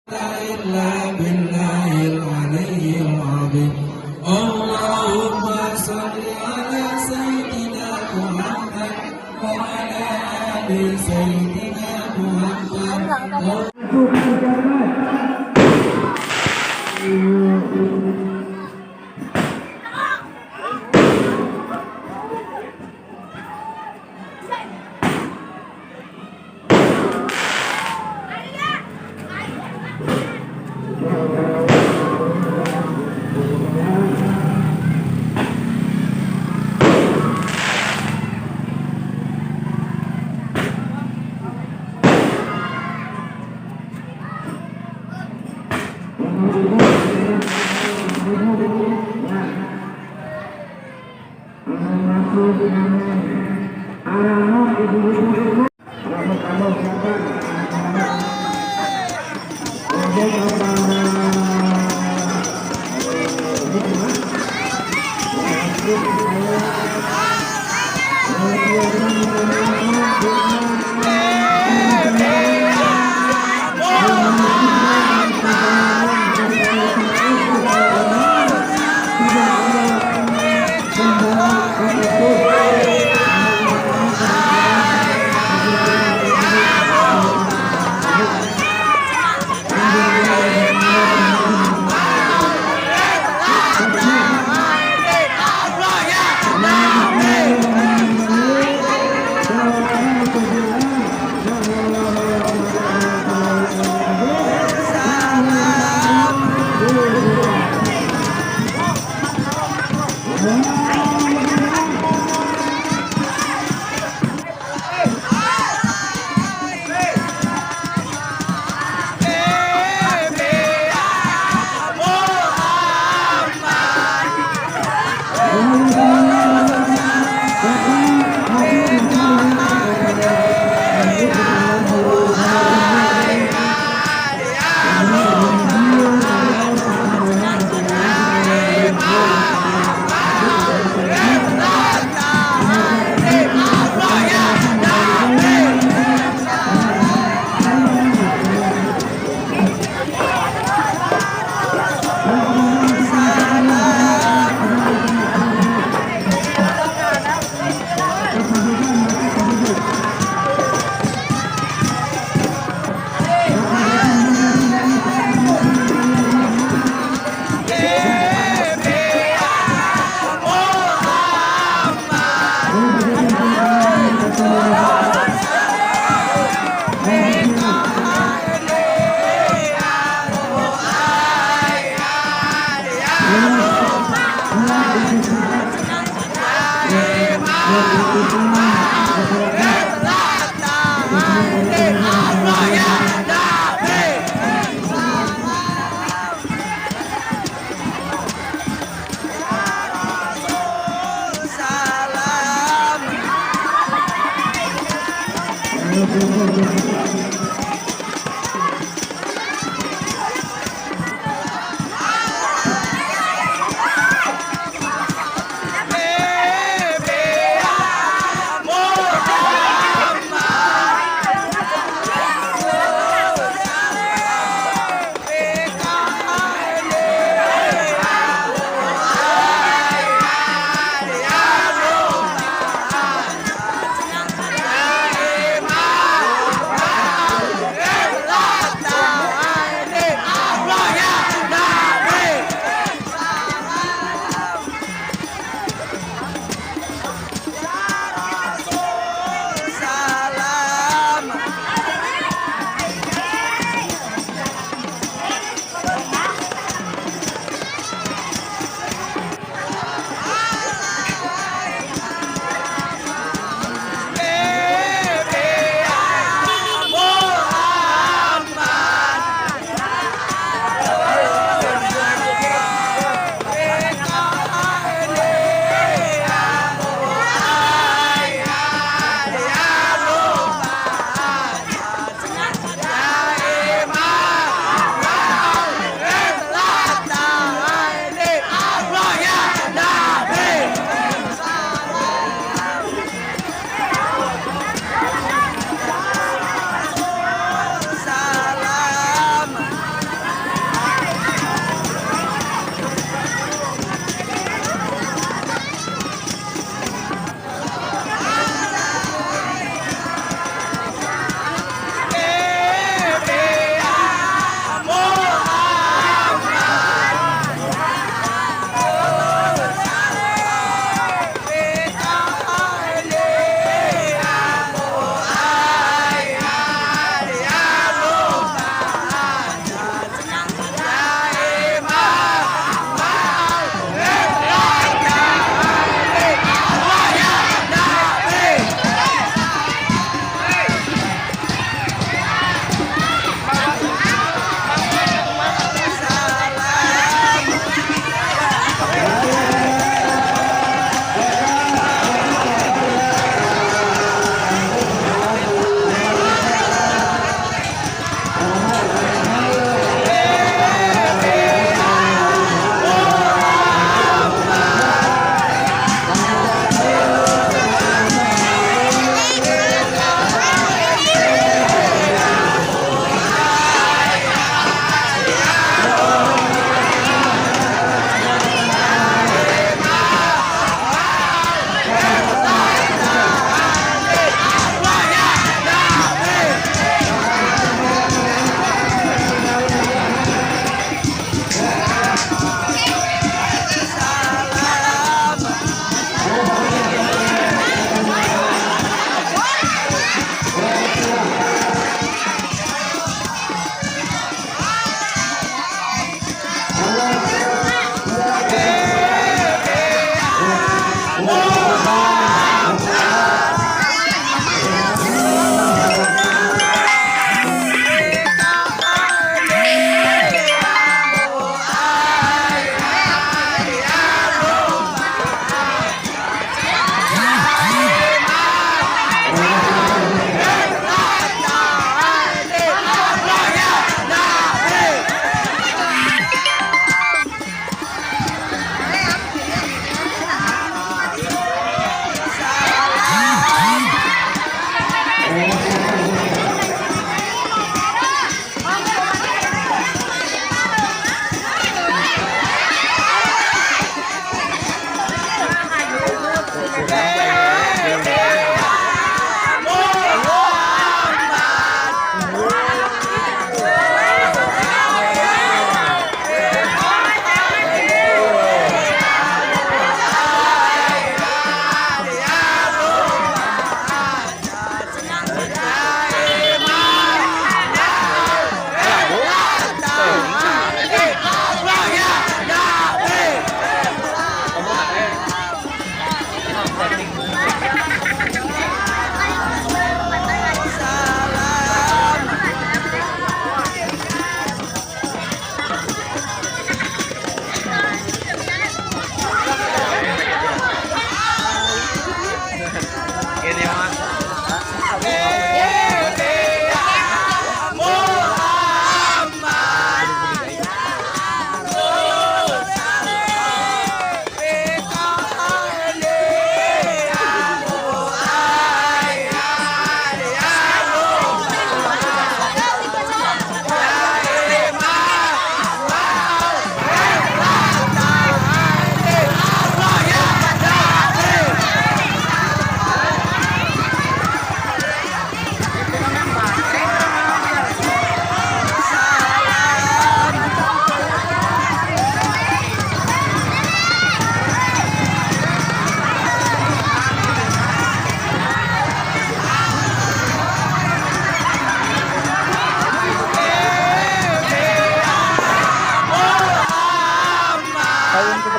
إلا بالله العلي العظيم. اللهم صل على سيدنا محمد وعلى آل سيدنا محمد.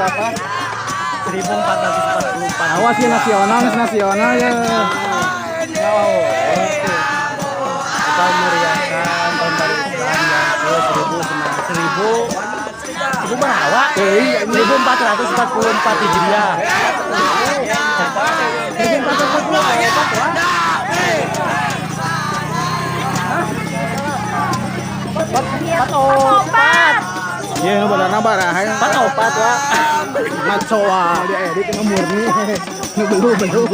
Berapa? 1444. Awas ya nasional, nasional ya. Oh, oke. Kita meriahkan tahun baru Islam yang ke 1000 seribu berapa? 1444 Hijriah. 1444 wah. Empat opat. Iya, nu badarna baraha. Empat opat wah. Ngaco wah, diedit nu murni. Nu belu-belu.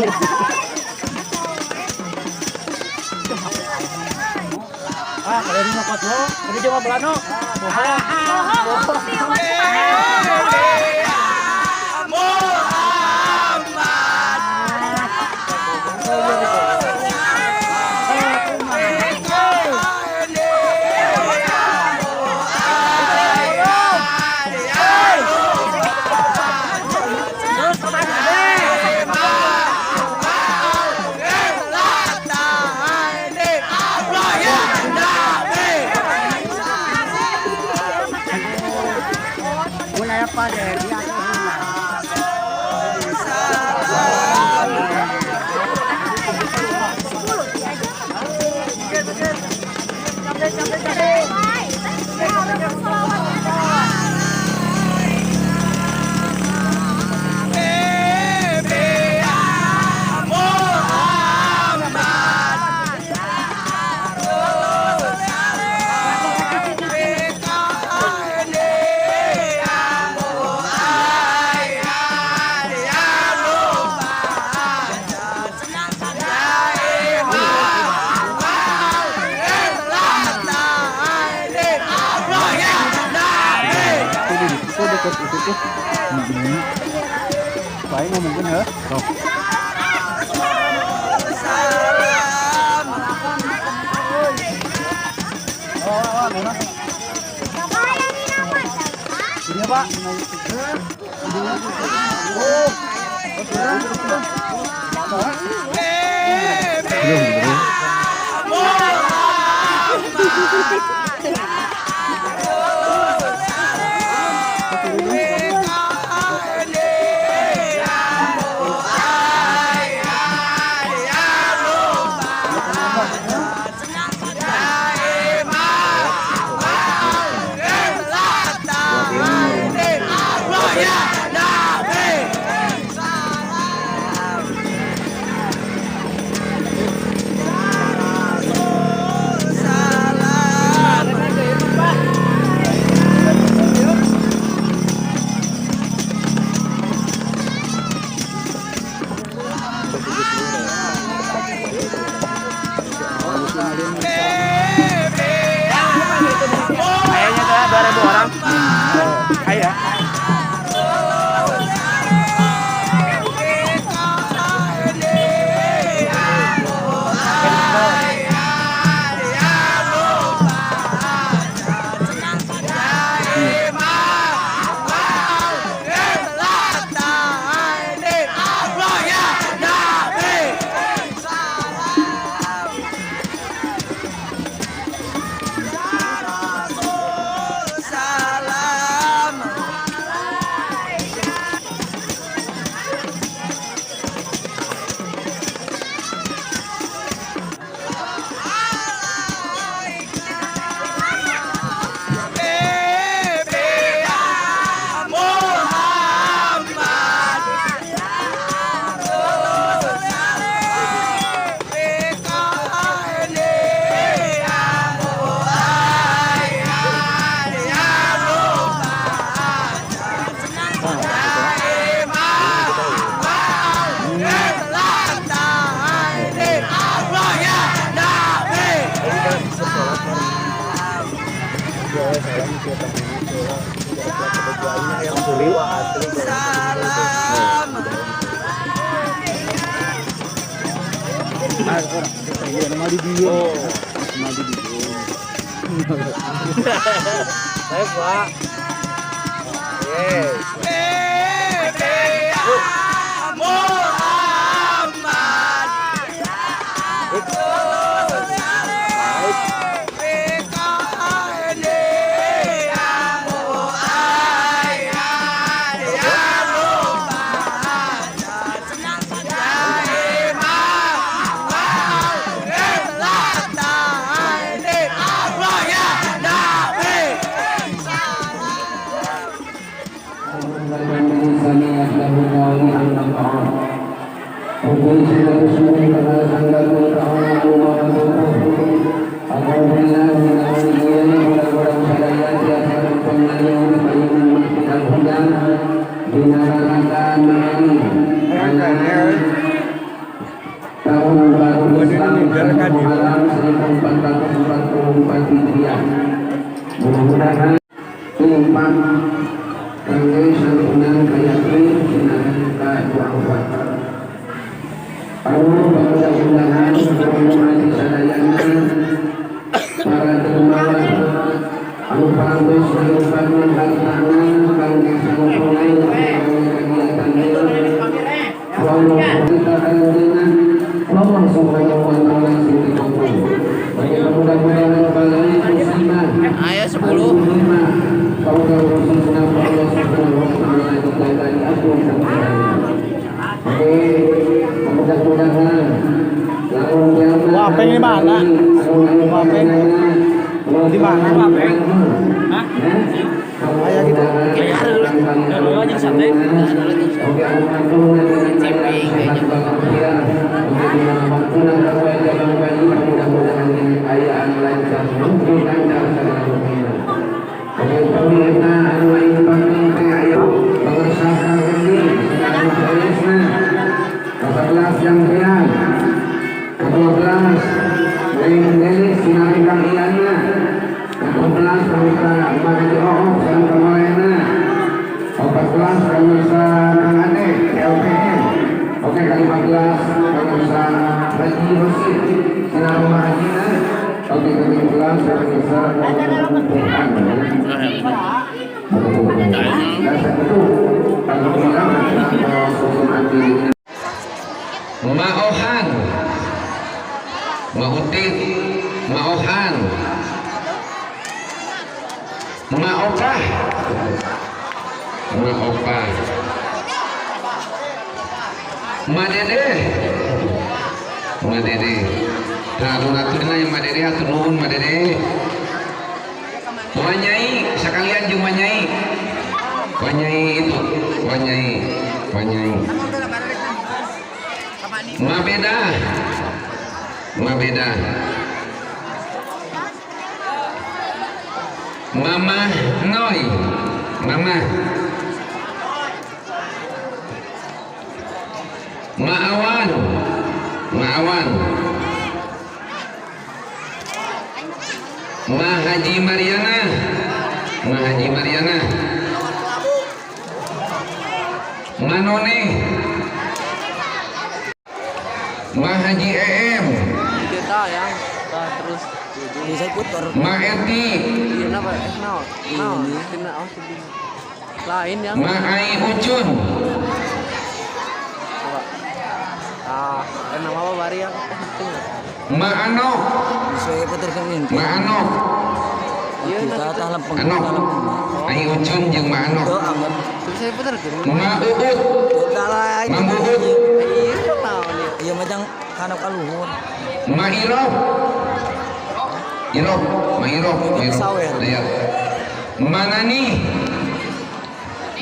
Ah, kalian mau kuat lo? Ini jawab belano. Bohong. Itu dekat itu tuh. Baik ngomongin ya. Tuh. Ini Pak. Belum, belum. Kayaknya tuh 2000 orang. Kayak. Iya, nama di dia. Nama di dia. Saya Pak. Tahun baru Islam Muharram 1444 Hijriah. Mudah-mudahan tumpang kangge santunan kayakti dina ka-24. Anu mudah-mudahan hormati sadayana para dermawan anu parantos nyumbangkeun hartana kangge santunan kegiatan ieu. Allah kita kanjengna Allah Subhanahu wa taala sing dikabul. Mudah-mudahan balai musibah Ayo 10. Semoga khususnya Allah Subhanahu wa taala dijaga diatur. Oke, mudah-mudahan Wapeng di mana? Wapeng. Di mana Wapeng? Hah? Kayak gitu. Dulu aja santai. Ciping kayaknya. Yang rian, ke-12 Neng Delis Sinari Kang Iyana, ke-12 Pemirsa Magaji Oo sareng Kang 14 pemirsa Kang Ade LPM. Oke, ke-15 pemirsa Haji Rosid Sinar Mahajina. Oke, ke-17 pemirsa Quran. Dan satu alhamdulillah Maohan, Mautit, Maohan, Maopah, Maopah, Madede, Madede. Nah, donaturna yang Madede hatur nuhun Madede. Wanyai sekalian jeung Wanyai. Wanyai itu, Wanyai, Wanyai. Mabeda, Mabeda. Mama Noi, Mama. Maawan, Maawan. Ma Haji Mariana, Ma Haji Mariana. Manone, Ma Haji EM, Kita yang terus Bisa putar. Ma Eti, iya napa naon naon tina oh sedih. Lain yang Ma Ai Ucun, coba. Ah, nama apa bari yang penting. Ma Anok, Bisa putar kan ini. Ma Anok, Iya, Kita tah lempeng. Anok, Ai Ucun jeung Ma Anok, Tuh aman. Terus saya putar ke. Ma Uut, Udah lah. Ma Buut, Iya, naon ya. Iya macam kana kaluhur. Ma Irob, Irob, Ma Irob, Ma Irob. Sawer. Lihat. Manani,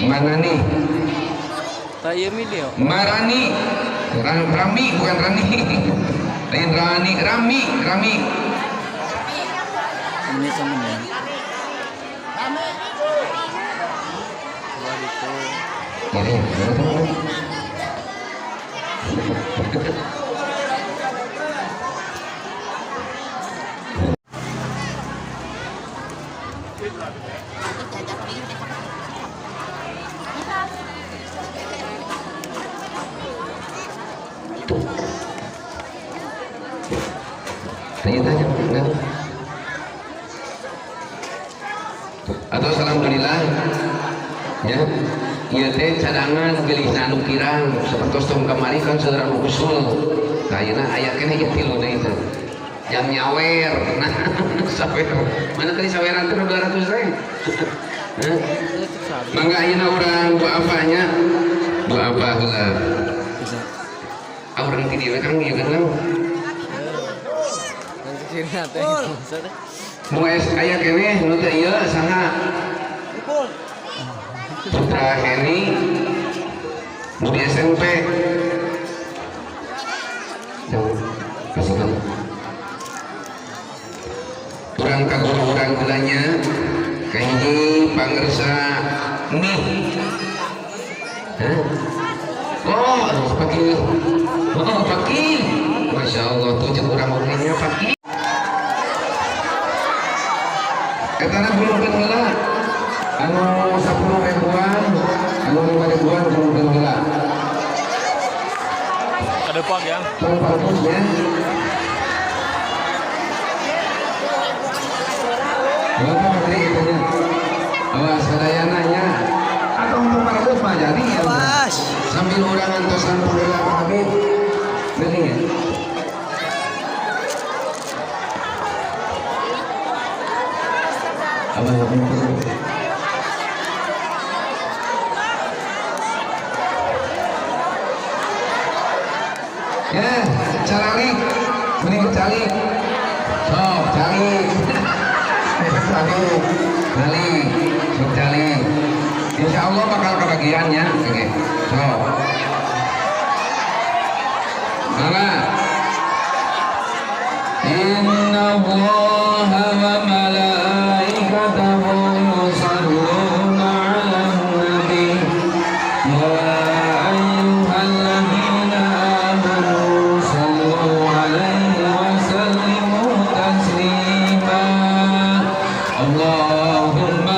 Manani, Tak iya video. Marani, Rami bukan Rani, lain Rani, Rami, Rami. Ini sama nih. Coba gitu. Ini, tanya-tanya, nah. Atau alhamdulillah ya, ieu teh cadangan gelisna anu kirang sapertos tahun kamari kan saudara nu usul. Nah, ayeuna aya keneh ieu tilu deui teh. Jam nyawer. Nah, sawer. Mana tadi saweran teh 200 teh. Hah? Mangga ayeuna urang doa apanya? Doa apa heula? Bisa. Ah, urang ti dieu Kang ieu kan. Nanti sini teh. Mau es aya keneh nu teh ieu saha? Putra Heni nu di SMP. urang gulanya. Kahiji pangersa nih. Hah? Oh, pagi. Oh, pagi. Masya Allah, tujuh kurang urangnya pagi. Etana gulungkeun heula. Anu 10 ribuan, anu 5 ribuan gulungkeun heula. Kadepak ya. Tong bagusnya. Bapak menteri itunya. Awas sadayana nya. Atau untuk parebut mah jadi ya. Awas. Sambil urang antosan panggila Pak Habib. Geuning ya. Abah ya. Ya, caralik, mending calik. Sok, calik. Calik, calik, sok calik. Insya Allah bakal kebagiannya. Oke, sok. Mama. Inna Allaha wa malaikatahu yusalluna 'alan nabi. Ya ayyuhalladzina amanu sallu 'alaihi wa sallimu taslima. Allahumma